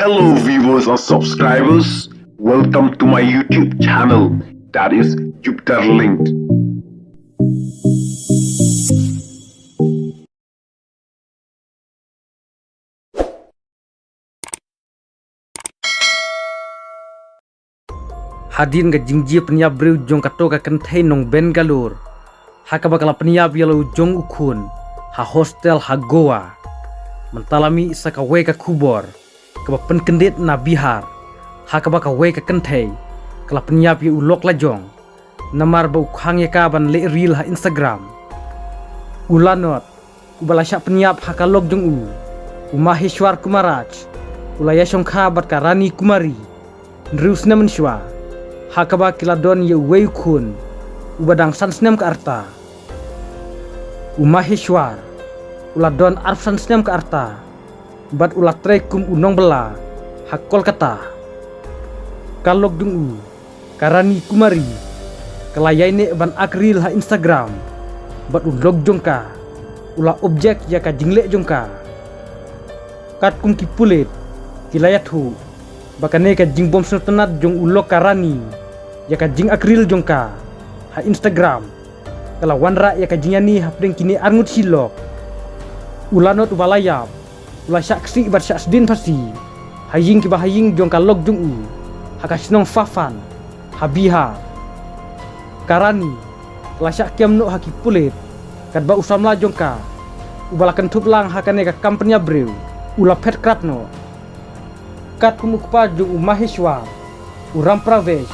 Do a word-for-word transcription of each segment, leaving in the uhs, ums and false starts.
Hello viewers and subscribers, welcome to my YouTube channel, that is Jupiter Linked. Hadien ka jingjia pynïap briew jong kato ka kynthei nong Bangalore, ha kaba ka la pynïap ïa la u jong u khun ha hostel ha Goa. Mynta la mih sa kawei ka khubor kaba pynkyndit na Bihar, ha kaba kawei ka kynthei ka la pynïap ïa u lok la jong namar ba u khang ïa ka ban leh reel ha Instagram. U Lanot, uba la shah pynïap ha ka lok jong u, u Maheshwar Kumaraj, u la ïashongkha bad ka Rani Kumari hynriew snem mynshuwa, ha kaba ki la don ïa uwei u khun uba dang san snem ka rta. U Maheshwar u la don arphew san snem ka rta bad u la trei kum u nongbylla ha Kolkata. Ka lok jong u, ka Rani Kumari, ka la ïaineh ban ak reel ha Instagram bad u lok jong ka u la object ïa ka jingleh jong ka. Katkum ki pulit ki la ïathuh ba kane ka jingbym sngewtynnat jong u lok ka Rani ïa ka jingakreel jong ka ha Instagram ka la wanrah ïa ka jingïaineh hapdeng kine arngut shi lok. U Lanot uba la ïap u la shah ksih bad shah sdien phasi ha ïing kiba ha ïing jong ka lok jong u ha ka shnong Fafan ha Bihar. Ka Rani ka la shah kem noh ha ki pulit katba u samla jong ka uba la kynthup lang ha kane ka kam pynïap briew u la phet krap noh. Katkum u kpa jong u Maheshwar, u Ram Pravesh,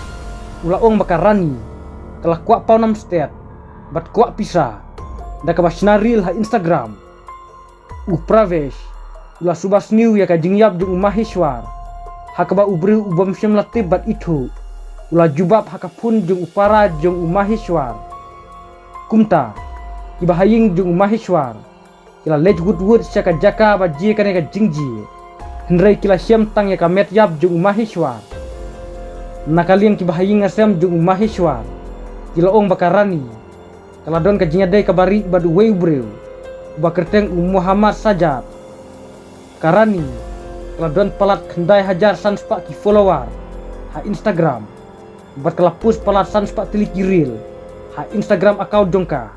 u la ong ba ka Rani ka la kwah pawnam stet bad kwah pisa da kaba shna reel ha Instagram. U Pravesh u la suba sniew ïa ka jingïap jong u Maheshwar, ha kaba u briew u bym shym la tip bad ithuh u la jubab ha ka phone jong u para jong u Maheshwar. Kumta kiba ha ïing jong u Maheshwar ki la leit wut wut sha ka jaka ba jia kane ka jingjia, hynrei ki la shem tang ïa ka met ïap jong u Maheshwar. Na ka liang kiba ha ïing ha sem jong u Maheshwar ki la ong ba ka Rani ka la don ka jingïadei kaba rieh bad uwei u briew uba kyrteng u Mohammad Sajjad. Ka Rani ka la don palat khyndai hajar san spah ki follower ha Instagram bad ka la post palat san spah tylli ki reel ha Instagram account jong ka.